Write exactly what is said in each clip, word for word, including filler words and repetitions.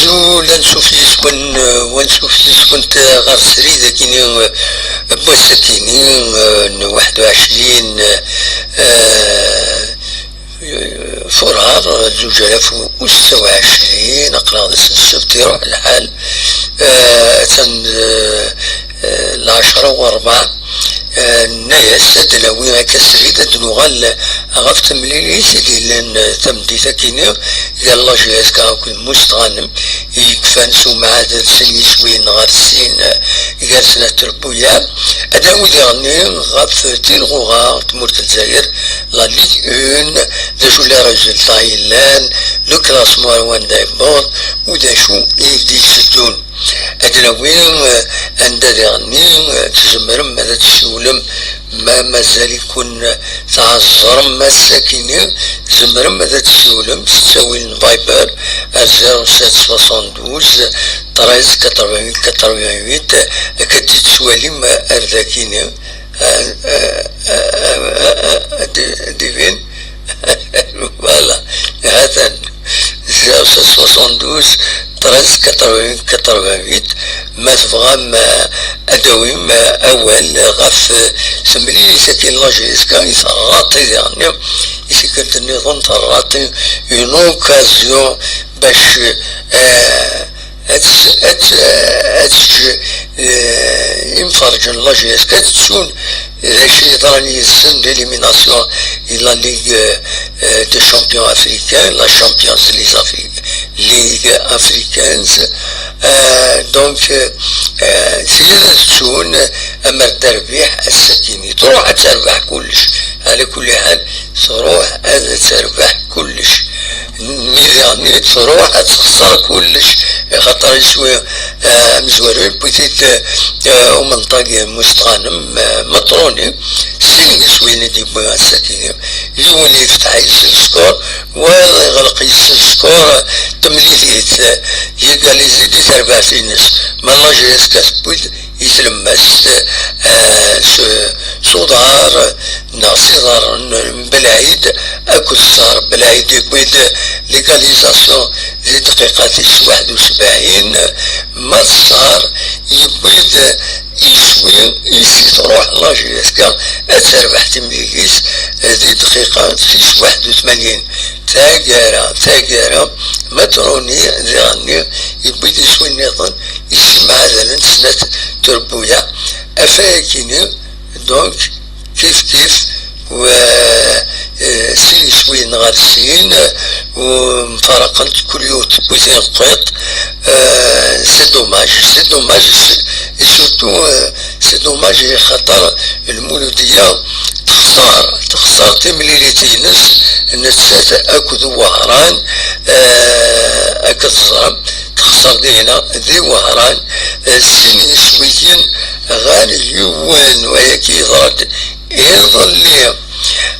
Ula ansuf yis-wen, eh, wansuf yis-went, eh, ɣer srid akini, eh, n wass akini, eh, n waḥed u ɛecrin, eh, furar, eh, zuǧ alaf u setta u ɛecrin, aql-aɣ d ass n ssebt, iruḥ lḥal, eh, atan, eh, eh, lɛecra u rebɛa, eh, nenna-yas ad d-nawi akka srid, ad d-nuɣal ɣef temlilit i d-yellan, eh, tameddit akini, gar la J S K akked Mus Tɣanem, i yekfan s umɛadel sin yiswiyen ɣer sin, eh, gar snat trebbuyaɛ. Ad nawi diɣenni ɣef tilɣuɣa n tmurt n Lezzayer, la Ligue un, d acu les résultats yellan, le classement ar wanda yewweḍ, u d acu i d-yetteddun. Ad nawi, eh, anda diɣenni, eh, tzemrem ad tessiwlem, ma mazal-iken tɛeẓẓrem ass-akini, tzemrem ad tessiwlem s ttawil n Viber ar zéro sept soixante-douze treize quatre-vingt-huit quatre-vingt-huit, akka d-tettwalim ar dakini. Ah, ah, ah, ah, ah, ah, di-, divin. Voilà, ha-t-an. Zéro sept soixante-douze treize quatre-vingt-huit quatre-vingt-huit. Ma tebɣam, eh, ad d-tawim, eh, awal ɣef, eh, temlilit-agi n la J S K i terraṭi diɣenni, i tikkelt nniḍen terraṭi une occasion bac, eh, ad, ad, ad teǧǧ, eh, imferrǧen n la J S K ad ttun d acu yeḍran yid-sen, l'élimination i la Ligue, euh, des champions africains, la Champions League, Afri-, League africaine. Euh, donc, euh, euh, srid ad ttun amer terbiḥ ass-agi-nni. Truḥ ad terbeḥ kullec. Ɛla kulli ḥal, truḥ ad terbeḥ kullec. Mi diɣenni truḥ ad texṣer kullec, axaṭer iswi, eh, amezwaru yewwi-t-id, eh, umenṭag Mus Tɣanem, eh, Matroni, sin iswiyen i d-yewwi ass-agi. Yiwen yefteḥ yes-s le score, wayeḍ yeɣleq yes-s le score, eh, temlilit, eh, yegalizi di terbaɛt-ines. Ma la J S K tewwi-d i tlemmast, eh, s, s uḍar neɣ s iḍarren n Belɛid akked Ṣṣar. Belɛid yewwi-d l'égalisation di dqiqa tis waḥed u sebɛin, ma d Ṣṣar yewwi-d iswi i s-truḥ la J S K ad terbeḥ timlilit di dqiqa tis waḥed u tmanyin. Taggara, taggara, Matroni diɣenni yewwi-d iswi nniḍen i s-yemɛadalen snat trebbuyaɛ. Afayakini, donc, kif kif, u, eh, sin iswiyen ɣer sin, u mfaraqent kul yiwet tewwi tiqqiṭ. Eh, c'est dommage, c'est dommage, c'est, et surtout, eh, c'est dommage, xaṭer Lmuludiya texṣer, texṣer timlilit-ines, nettat akked Wehran, eh, akked Ẓrem, texṣer dihna di Wehran, eh, sin yiswiyen ɣer yiwen, wayagi yeḍra-d iḍelli.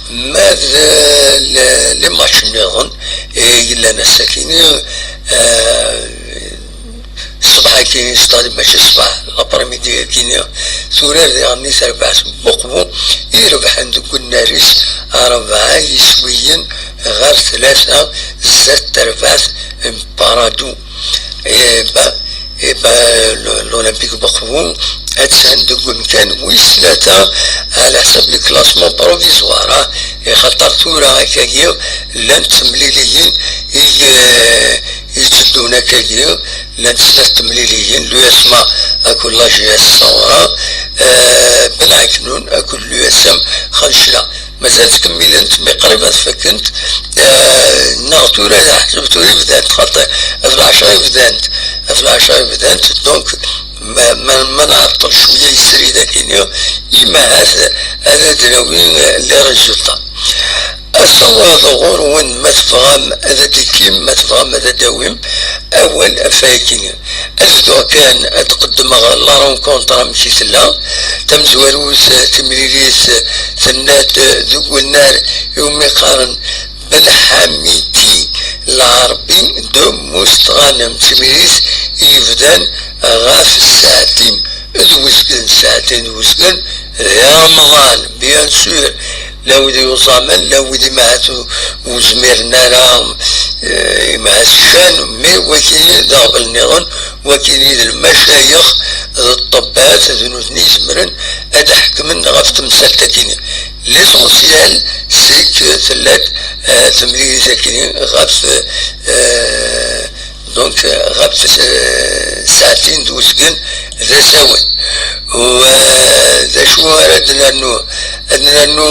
Ma d, eh, le, le match nniḍen, eh, yellan ass-akini, eh, ṣṣbeḥ-agi, c'est-à-dire mačči ṣṣbeḥ, l'après-midi-agi-nni, turar diɣenni terbaɛt n Buqbu, i irebḥen deg unnar-is rebɛa yiswiyen ɣer tlata zdat terbaɛt n Paradou. Eh ben, eh ben, le, l'Olympique Buqbu, attan deg umkan wis tlata, ɛla ḥsab le classement provisoire, ah, ixaṭer tura akkagi, llant temliliyin i, eh, itteddun akkagi, llant snat temliliyin, l'U S M A akked la J S Samra, eh, Belɛeknun akked l'U S M Xancla. Mazal ttkemmilent, mi qrib ad fakkent, eh, neɣ tura, ḥseb tura i bdant, xaṭi, ɣef lɛecra i bdant, ɣef lɛecra i bdant, donc, ma, ma, ma nɛeṭṭel cwiya i srid akini, imahat ad d-nawi, eh, les résultats. Asawaḍ ɣur-wen, ma tebɣam ad d-ikim, ma tebɣam ad d-awim awal ɣef wayakini. Ad bduɣ kan ad d-qeddmeɣ la rencontre amek i tella. Tamezwarut, timlilit, tenna-d deg unnar iwumi qqaren Belḥamiti Lɛerbi de Mustɣanem, d timlilit i yebdan ɣef ssaɛtin d wezgen, ssaɛtin d wezgen, di Remḍan, bien sûr, la wid yuẓamen, la wid imahat ur zmiren ara, eh, Ɛeccan, mais wakini d aɣbel nniḍen, wakini d lmacayex, d ṭṭebbat, d nutni izemren ad ḥekmen ɣef temsalt-akini. L'essentiel, c'est que tella-d, euh, temlilit-akini ɣef, euh, donc, euh, ɣef, euh, saɛtin d uzgen d asawen. U, euh, d acu ara d-nernu? Ad nernu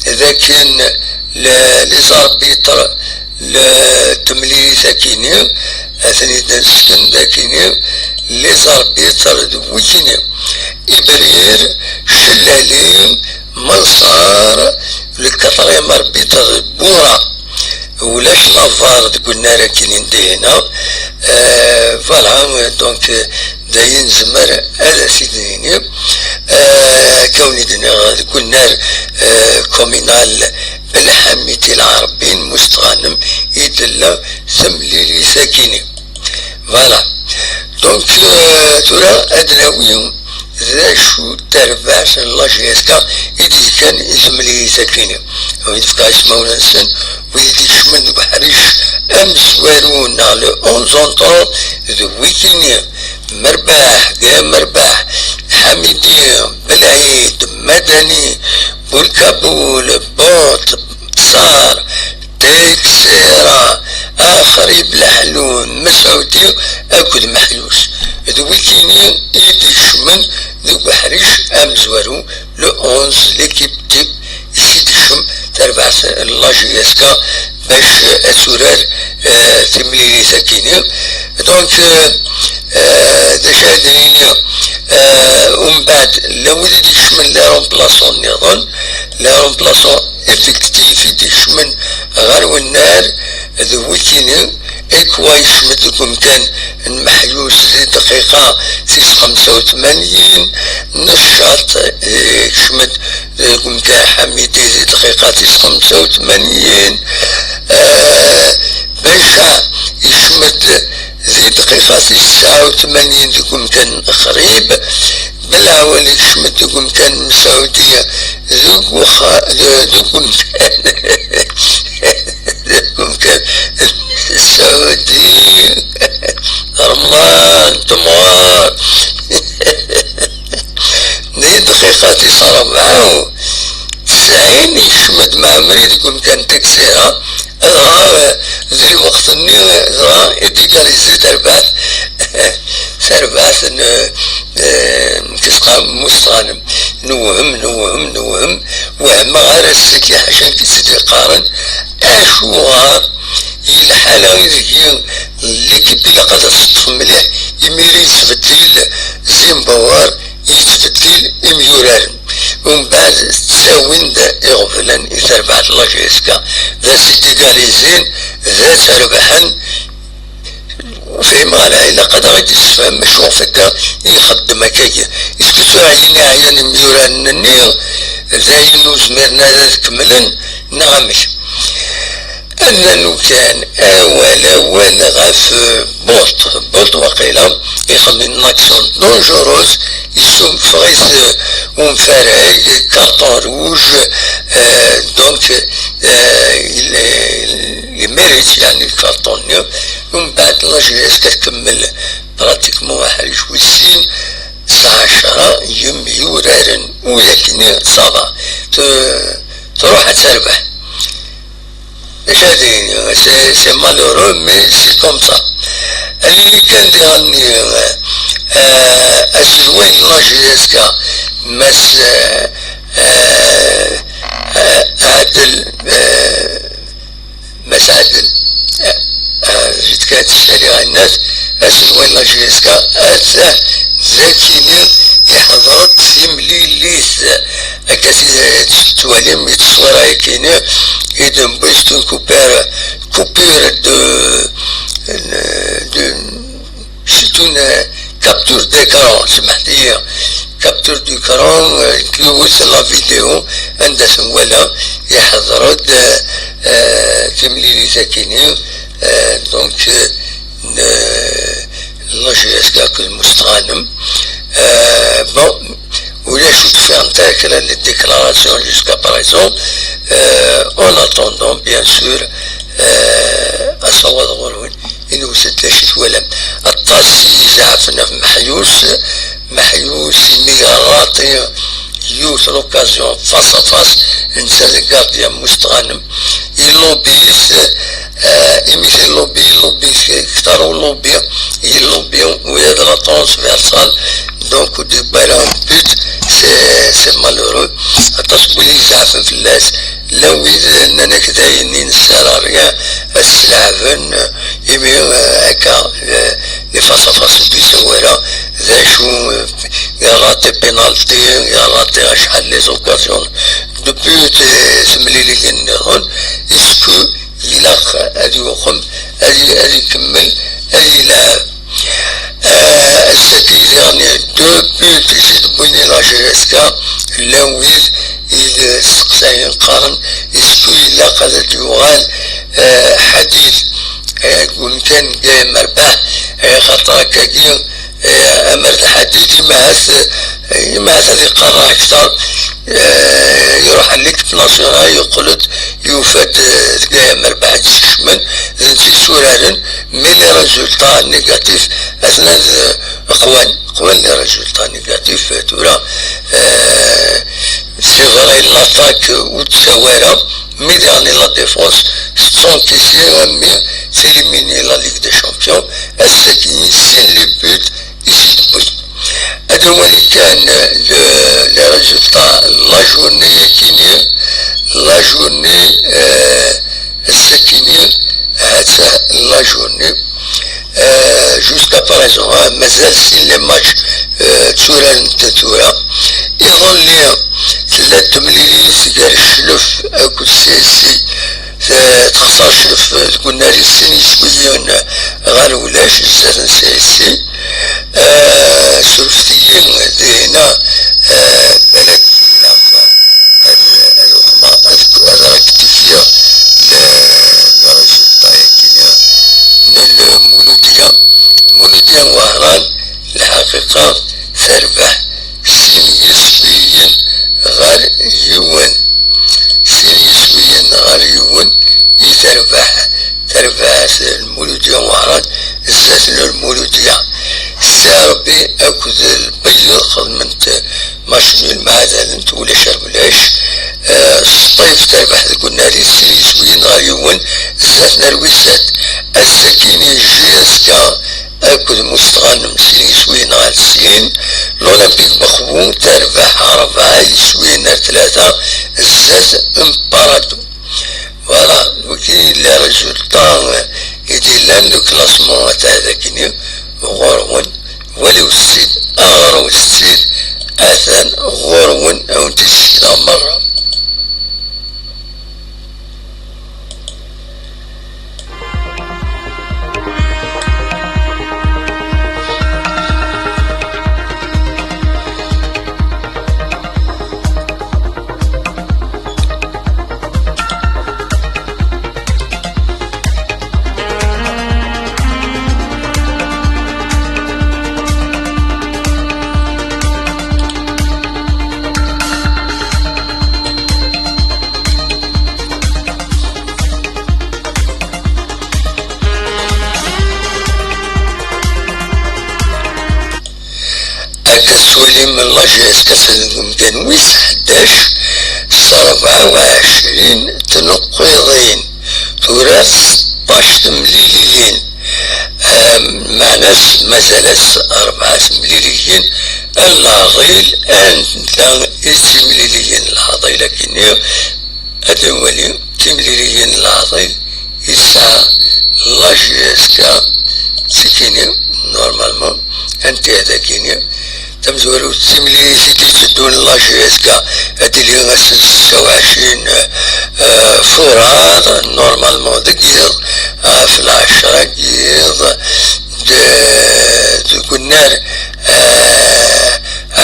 d akken le-, les arbitres, le-, temlilit-akini, ad ten-id-nesken d akini, les arbitres d wikini. Ibrir, Cellali, Manṣar, le quatrième arbitre d Bura. Ulac Navarre deg unnar akini n Dihina. Euh, voilà, donc, euh, d ayen nezmer ad as-id-nini. Euh, akka wen-id-nniɣ deg unnar, euh, communal Belḥamid Lɛerbi n Mustɣanem i tella temlilit-akini. Voilà. Donc, euh, tura ad nawi d acu tarbaɛt n la J S K i d-yefkan i temlilit-akini. Wid fkeɣ ismawen-nsen, wid i d-ikecmen deg uḥric amezwaru neɣ le onze entrant d wikini. Merbaḥ, Gaya Merbaḥ, Ḥamidi, Belɛid, Madani, Bulkabul, Buṭ, Ṣar, Teksira, Axrib, Leḥlu, Mesɛudi akked Meḥyus. D wikini i d-ikecmen deg uḥric amezwaru, le onze, l'équipe type, i s-d-tekcem tarbaɛt n la J S K bac ad turar, euh, timlilit-akini. Donc, euh, euh, d acu ara d-nini? Euh, umbeɛd, llan wid i d-ikecmen les remplaçants nniḍen, les remplaçants effectifs i d-ikecmen ɣer wennar d wikini. Ekwa yekcem-d deg umkan n Meḥyus di dqiqa tis xemsa u tmanyin, Neccaṭ, eh, yekcem-d deg umkan Ḥamidi di dqiqa tis xemsa u tmanyin, eh, Baca yekcem-d di dqiqa tis tesɛa u tmanyin deg umkan n Xrib, Belɛwel yekcem-d deg umkan n Mesɛudiya, deg uxa-, de-, deg umkan, deg umkan n Mesɛudi, Remḍan, Temɣer. Di dqiqa tis rebɛa u tesɛin yekcem-d Mɛemmri deg umkan n Taksira, dɣa, eh, di lweqt-nni, eh, dɣa i d-égaliser tarbaɛt, tarbaɛt n, eh, Mustɣanem. Newhem, newhem, newhem, wehmeɣ ar ass-agi ḥaca nekk i tt-id-iqqaren, acuɣer i lḥala ideg l'équipe ilaq ad teṭṭef mliḥ, imir i yettbeddil Zimbabwe, yettbeddil imyuraren. Umbeɛd ttawin-d iɣeblan i terbaɛt n la J S K, d as-id-égaliser, d as-rebḥen. Ur fhimeɣ ara, ilaq ad aɣ-id-yessefhem acuɣef akka i ixeddem akkagi. Est-ce que tura ayen i ɛyan imyuraren-nni d ayen ur zmiren ara ad kemmlen, neɣ amek? Ad nernu kan awal, awal ɣef, euh, Bolt. Bolt waqila ixemmem une action dangereuse, yessuffeɣ-it, euh, umfarag, carton rouge, euh, donc, euh, il, il mérite, yeɛni, lkarṭun-nni. Umbeɛd la J S K tkemmel pratiquement aḥric wis sin, s ɛecra yemyuraren, ula d nekni ça va, t-, truḥ ad terbeḥ. D acu ad d-iniɣ, c'est, c'est malheureux, mais c'est comme ça. Ad nini kan diɣen, euh, aselway n la J S K, Mass, euh, euh, euh, Adel, euh, Mass Adel, euh, euh, Zid Kat Sali Gannat, aselway n la J S K, atah d akini iḥḍer-d timlilit, akka t-, tettwalim i tteswira akini, i d-newwi, c'est une coupure, coupure de, de, c'est une capture d'écran, smeḥ-iyi, capture d'écran, euh, yiwet la vidéo, anda ten-wala, iḥḍer-d, euh, euh, timlilit akini, euh, donc, euh, n, euh, la J S K akked Mustɣanem. Euh, bon, ulac ur d-ffɣent ara kra n les déclarations jusqu'à présent. Euh, en attendant, bien sûr, euh, Sawaḍ ɣur-wen, inewwet-d d acu i twalam. Aṭas i izeɛfen ɣef Meḥyus, Meḥyus imi yerraṭi yiwet l'occasion face à face, netta d gardien n Mustɣanem, illubi-t, eh, imi t-illubi, illubi-t kter ullubi, illubi, wiyaḍ la transversale, donc ur d-yewwi ara but, c'est, c'est malheureux, aṭas n wid izeɛfen fell-as, llan wid nnan-ak dayen i nessara rien, ad s-leɛben, imi, eh, akka, eh, les face-à-face n Bissau ara, d acu, eh, yerraṭi penalty, yerraṭi acḥal les occasions. Depuis, eh, temliliyin nniḍen, est-ce que ilaq ad yuqem, ad y-, ad ikemmel, ad yelɛeb? Eh, ass-agi diɣen, deux buts i s-d-wwin i la J S K, llan wid i d-steqsayen, qqaren, est-ce que ilaq ad d-yuɣal, eh, Ḥadid, eh, deg umkan n Gaye Merbeḥ, eh, xaṭer akkagi, eh, amer d Ḥadid, imahat, eh, imahat ad iqerreɛ akter, eh, iruḥ ɣer l'équipe nationale, yeqqel-d, yufa-d, eh, deg Gaye Merbeḥ i d-skecmen, d netta i yetturaren, mais les résultats négatifs, atnan, eh, qwan, qwan les résultats négatifs, eh, tura, eh, c'est vrai, l'attaque ur d-tawi ara, mais diɣen la défense tettranquilisi, mais t'élimine la Ligue des Champions, ass-agi sin les buts i s-d-wwin. Ad nwali kan, euh, le, les résultats n la journée-agi-nni, la journée, euh, ass-agi-nni, ha-tt-a la journée. Euh, jusqu'à présent, hein, mazal sin les matchs, euh, tturaren-t tura. Iḍelli, tella-d temlilit gar Cclef akked C S C. T-, texṣer Cclef deg unnar-is sin yiswiyen ɣer ulac, zdat n C S C. Eh, surfet-iyi dinna, eh, balak ad, ad ruḥeɣ, ad, ad rectifier le, le résultat-agi n Lmuludya. Lmuludya n Wehran, lḥaqiqa, terbeḥ sin yiswiyen ɣer yiwen. Sin yiswiyen ɣer yiwen i terbeḥ, terbeḥ Lmuludya n Wehran zdat n Lmuludya. Sidi Ṛebbi akked Lbeyyeḍ xedmen-t match nul, mɛadalen-t ulac ar ulac. Eh, Sṭif terbeḥ deg unnar-is sin yiswiyen ɣer yiwen zdat n Rwisat. Ass-agi-nni J S K akked Mustɣanem sin yiswiyen ɣer sin. L'Olympique Mexbou terbeḥ rebɛa yiswiyen ar tlata zdat n Paradou. Voilà, wagi les résultats, eh, i d-yellan deg classement, ata dagini ɣur-wen. Waliwet-tt-id, ɣrewet-tt-id, atan ɣur-wen, a wen-t-id-ssekneɣ merra. Akka tettwalim, la J S K atan deg umkan wis ḥdac s rebɛa u ɛecrin tneqqiḍin, tura seṭṭac temliliyin. Am, meɛna-s mazal-as rebɛa temliliyin n leɛḍil, anda i d timliliyin n leɛḍil akkenni. Ad nwali timliliyin n leɛḍil yesɛa la J S K, tikini, normalement, anti ad akini. Tamezwarut, timlilit i d-itteddun la J S K, ad tili ass n setta u ɛecrin, eh, Furad, normalement deg yiḍ, ɣef lɛecra n yiḍ, d-, deg unnar, eh,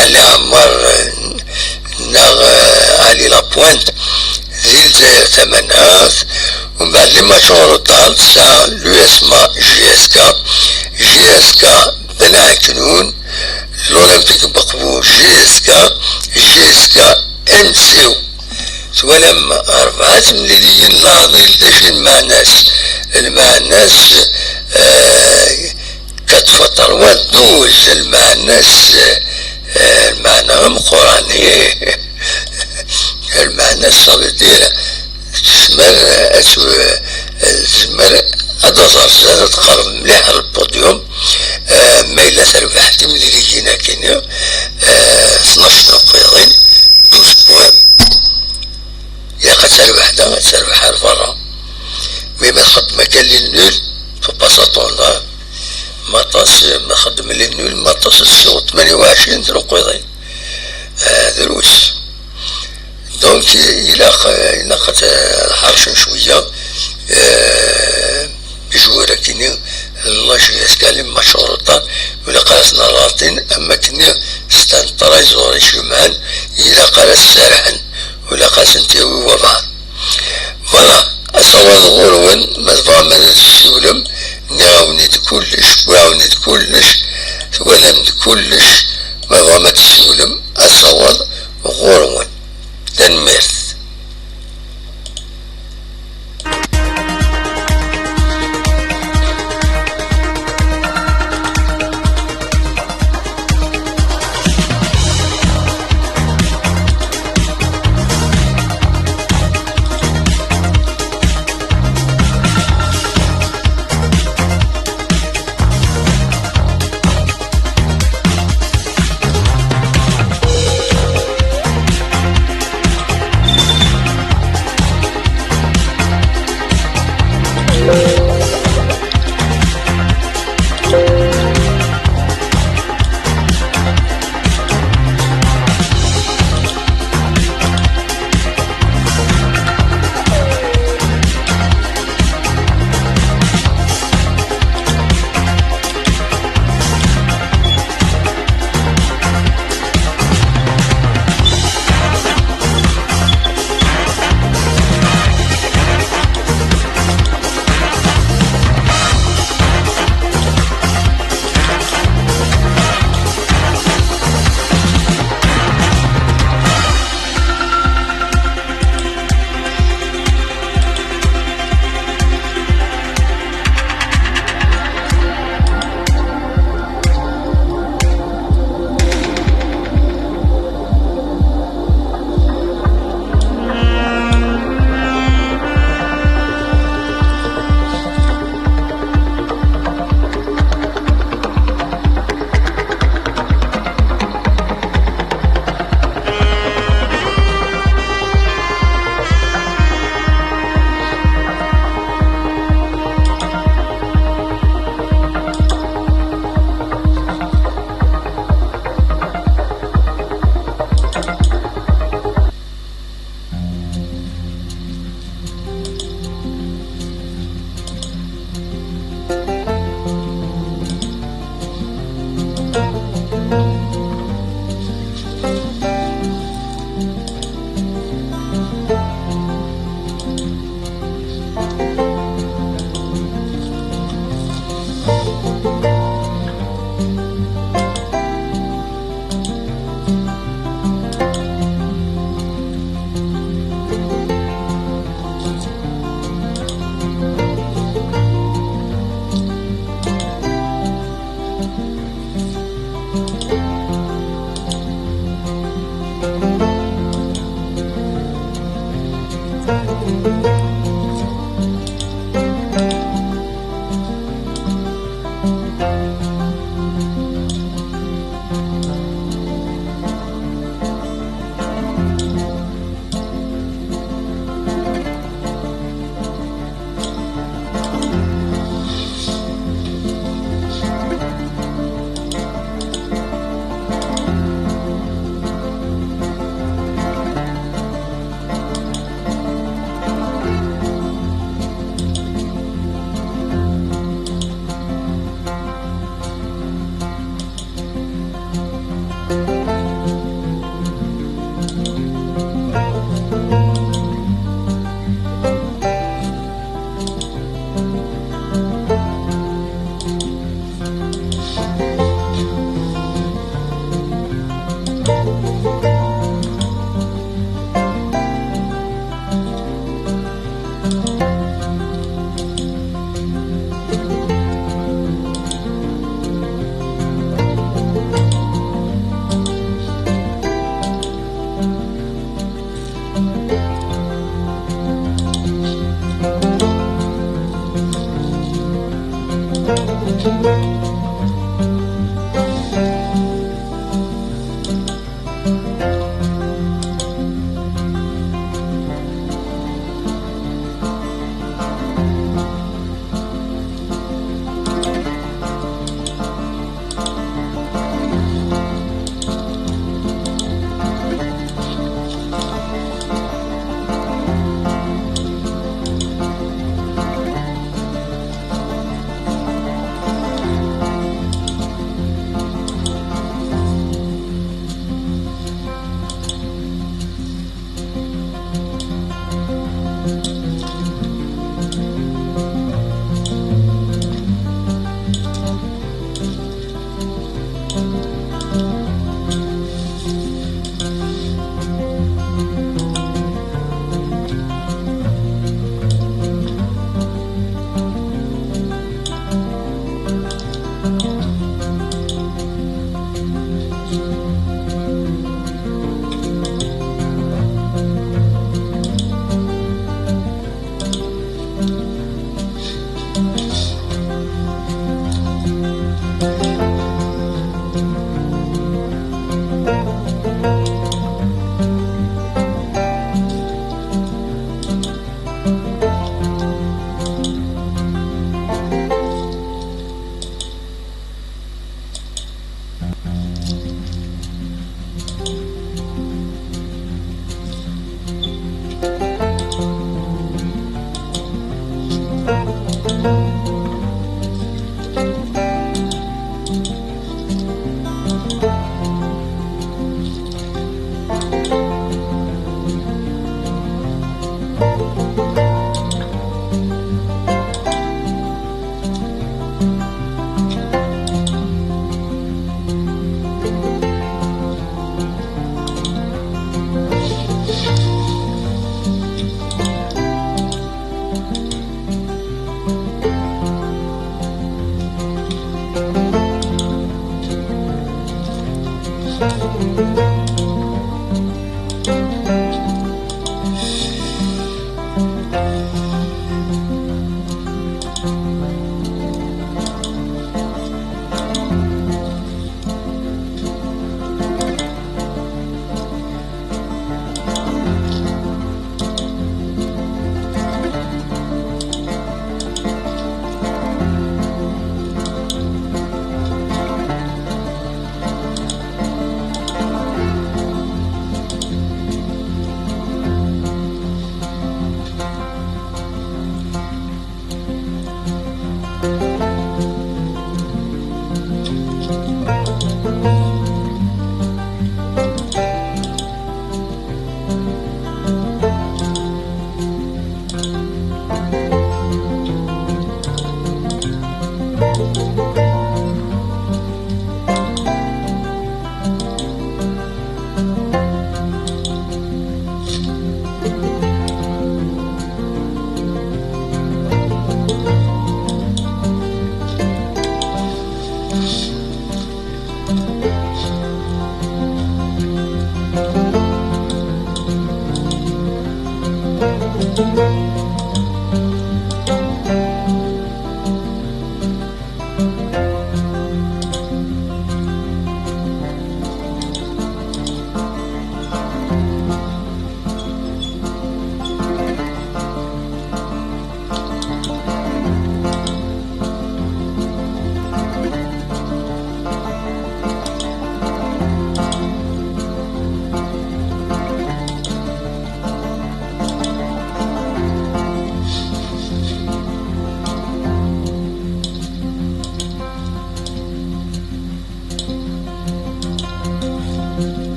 Ali Ɛmer, neɣ, eh, Ali Lapointe, di Lezzayer Tamaneɣt. Umbeɛd, les matchs en retard, tesɛa l'U S M A J S K, J S K Ben Ɛeknun, l'Olympique Mexbou J S K, J S K M C O. Twalam rebɛa temliliyin, laɛḍil d acu lmeɛna-s? Lmeɛna-s, eh, quatre fois trois, douze, lmeɛna-s, eh, lmeɛna ameqqran, lmeɛna-s, ça veut dire, tezmer ad tw-, tezmer ad d-taẓ ar zdat, ad tqerreb mliḥ ar lpudyum, eh, ma yella terbeḥ timliliyin akkenni, eh, tnac n ukwiḍin, douze points. Ilaq ad terbeḥ da, ad terbeḥ ar berra. Mi ma txeddem akka les nuls, faut pas s'attendre. Maṭas, ma txeddem les nuls, maṭas ad tsuɣ tmanya u ɛecrin n tluqiḍin. Ah, drus. Donc, ilaq, ilaq ad ḥercen cwiya, eh, ijwar akkenni, laj yeskalin maččur aṭan, ilaq ad asen-rratin, am akkenni, c'est un trésor icemɛen, ilaq ara s-serrḥen. Ilaq ad sen-t-yawi wabɛaḍ. Voilà, asawaḍ ɣur-wen, ma tebɣam ad tessiwlem, nniɣ-awen-id kullec, wwiɣ-awen-id kullec, twalam-d kullec, ma tebɣam ad tessiwlem, asawaḍ ɣur-wen. Tanemmirt.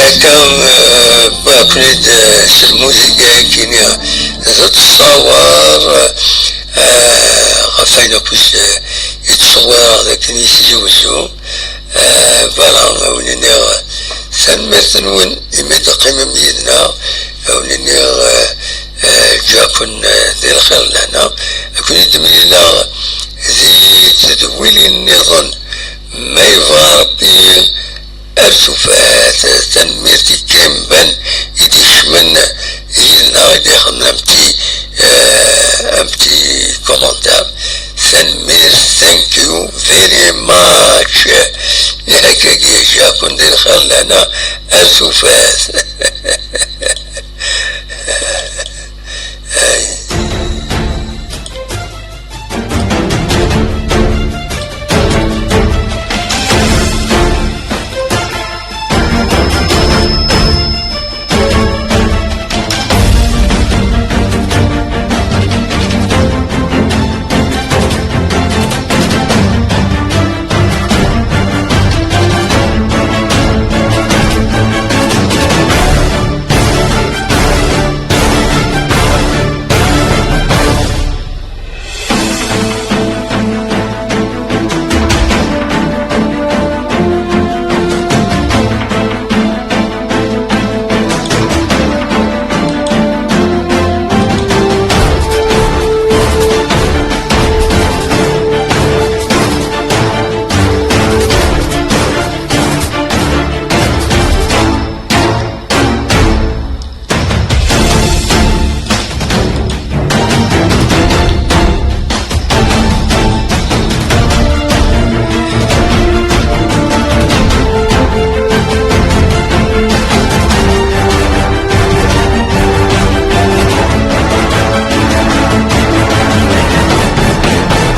Akka, eh, bakken-id, eh, s lmuziga-agi-nni, d ttṣawar, eh, ɣef wayen akk i s-, i ttṣewwireɣ dakken i Tizi Wezzu. Eh, voilà, a wen-iniɣ tanemmirt-nwen imi d-teqqimem yid-neɣ, a wen-iniɣ, eh, eh, lǧaken, eh, di lxir d lehna, akken i d-mlileɣ di tedwilin nniḍen, ma yebɣa Rebbi, ar tufat. Tanemmirt i Kemban i d-ikecmen yid-neɣ, i d-ixedmen un petit, eh, un petit commentaire. Tanemmirt, thank you very much. Akkagi, ǧǧaken di lxir lehna, ar tufat.